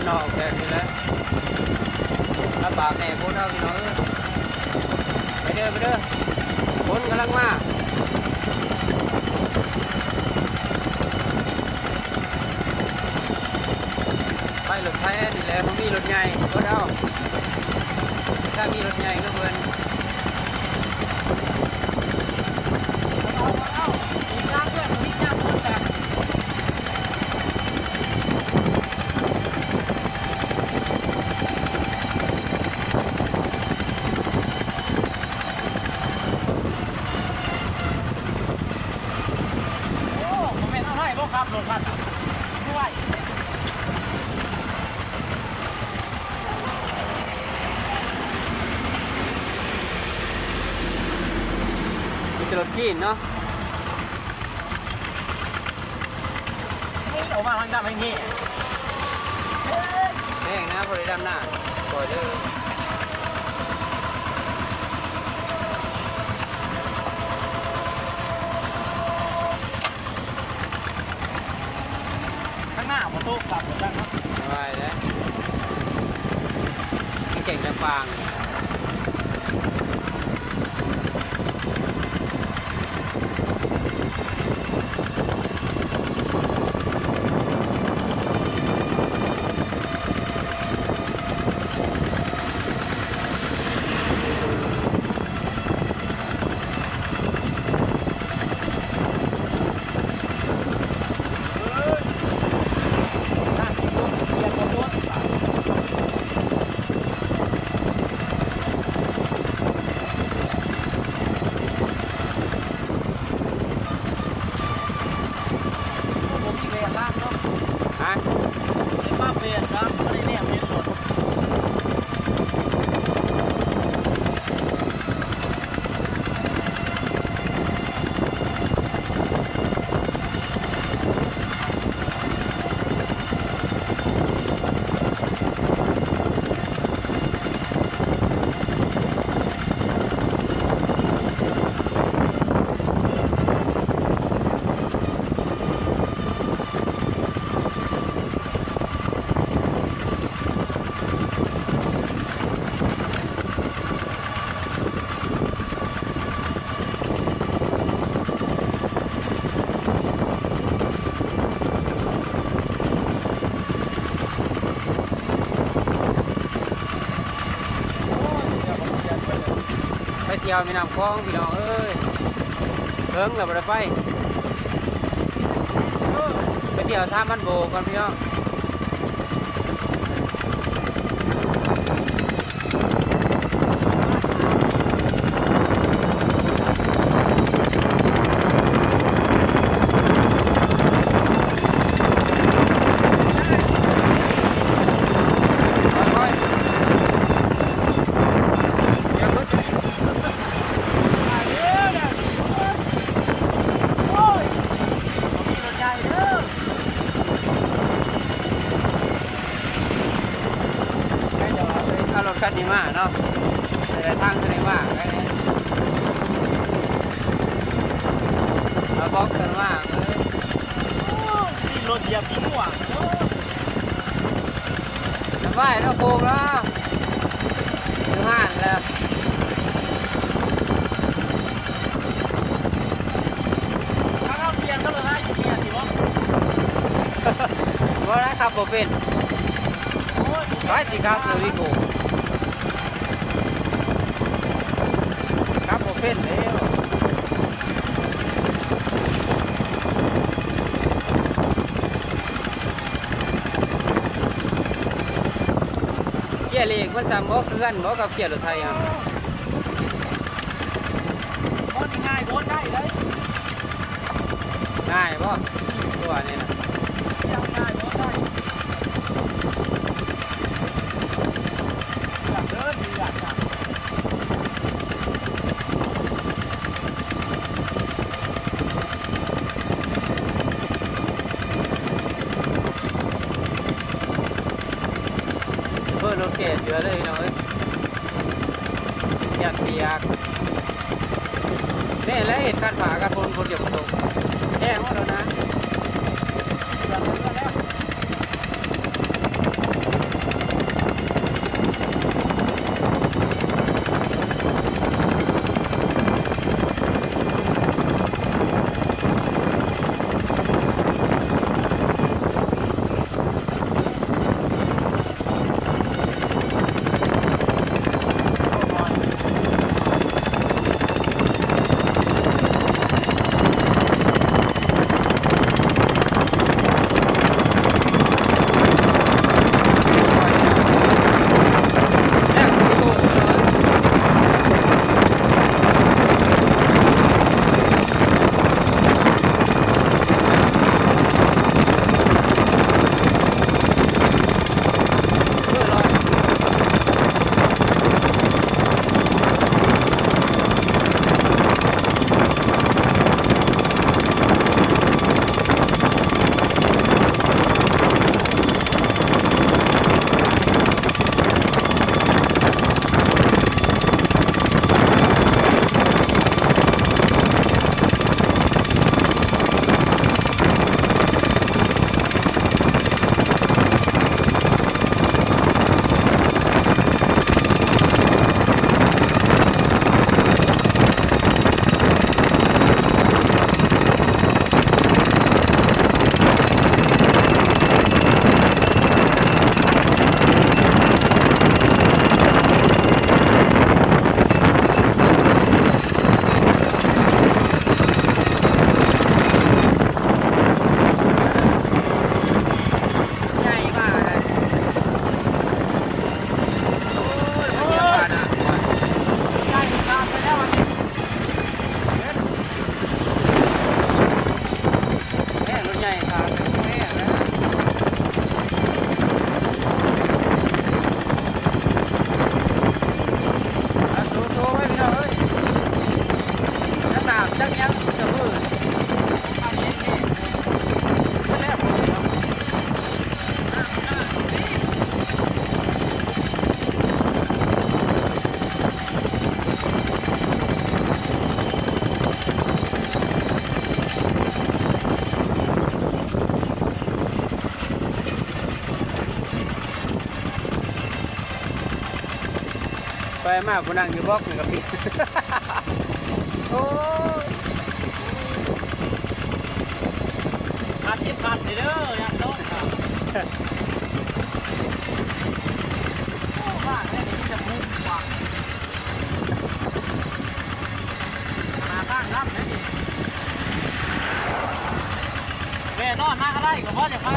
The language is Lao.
ນອກແບບນີ້ແຫຼະ ລຳບາກແນ່ໂພດເອົາ ພີ່ນ້ອງເອີຍ. ໄປເດີ ໄປເດີ ຄົນກຳລັງມາ. ໄປລົດໄຟນີ້ແຫຼະ ບໍ່ມີລົດໃຫຍ່ ລົດເຮົາ ຖ້າມີລົດໃຫຍ່ຄືເພິ່ນ. ໂອ້ ບໍ່ແມ່ນເອົາໃຫ້ບໍ່ຂັບລົດຄັນນັ້ນ ບໍ່ໄຫວ. ມີແຕ່ລົດຈີນເນາະ. ນີ້ອອກມາທາງດຳແຫ່ງນີ້ ແພງນະ ບໍ່ໄດ້ດຳນາ ປ່ອຍເລີຍ. ຂ້າງໜ້າບໍ່ໂຕກັບບໍ່ຈັກເນາະ ສະບາຍເດ້ ມັນເກັ່ງແຕ່ຟາງ. ບໍ່ມີແວນທາງເນາະ ຮະ ໄດ້ປັບແວນທາງ ບໍ່ໄດ້ແນມເຫັນລົດ. ໄປທ່ຽວແມ່ນ້ຳຂອງ ພີ່ນ້ອງເອີຍ ເຫິງແລ້ວບໍ່ໄດ້ໄປ ໄປທ່ຽວສາມພັນໂບກກ່ອນ ພີ່ນ້ອງ. ເອົາລົດຄັນນີ້ມາເນາະ ໄດ້ທາງຄັນນີ້ມາ ເອົາບອກເພິ່ນມາ ໂອ້ ມີລົດຢຽບຂີ້ງົວ ໂອ້ ສະບາຍເນາະ ໂກງເນາະ ຢູ່ຮ້ານແລ້ວ. ຖ້າເຮົາປ່ຽນກໍລົດໄຟຊິປ່ຽນຢູ່ບໍ່? ບໍ່ໄດ້ ຂັບບໍ່ເປັນ. ໂອ້ຍ ໃຜຊິຂັບລົດວີໂກ້ ຂັບບໍ່ເປັນເດ້. ເກຍເຫຼັກມັນສ່ຳບໍ່ຄືກັນບໍ່ກັບເກຍລົດໄຖຫັ້ນ? ບໍ່ ນີ້ງ່າຍໂພດໄດ້ເລີຍ. ງ່າຍບໍ່? ຄືວ່ານີ້ນະ ງ່າຍໂພດໄດ້. ເລືອກເດີ ເລືອກນະ. ເບິ່ງລົດແກ່ເສືອເລີຍພີ່ນ້ອງເອີຍ ຢ້ານປຽກ. ແນ່ແຫຼະ ເຮັດກັນຟ້າກັນຝົນ ຝົນຈະບໍ່ຕົກ ແຫ້ງໝົດແລ້ວນະ. ເກືອບເຫຼືອແລ້ວ. ໄປມາຜູ້ນັ່ງຢູ່ບລັອກນີ້ກໍປິດ. ໂອ້ຍ ຄັນເຂັມຂັດເດີ ຢ່າງຕ້ອງ ໂອ້ ວ່າແລ້ວນີ້ຈະມຸກວ່າ ຫາທາງລັບແລ້ວນີ້ ແມ່ນອນມາກໍໄດ້ ກໍບໍ່ຢາກໄປ.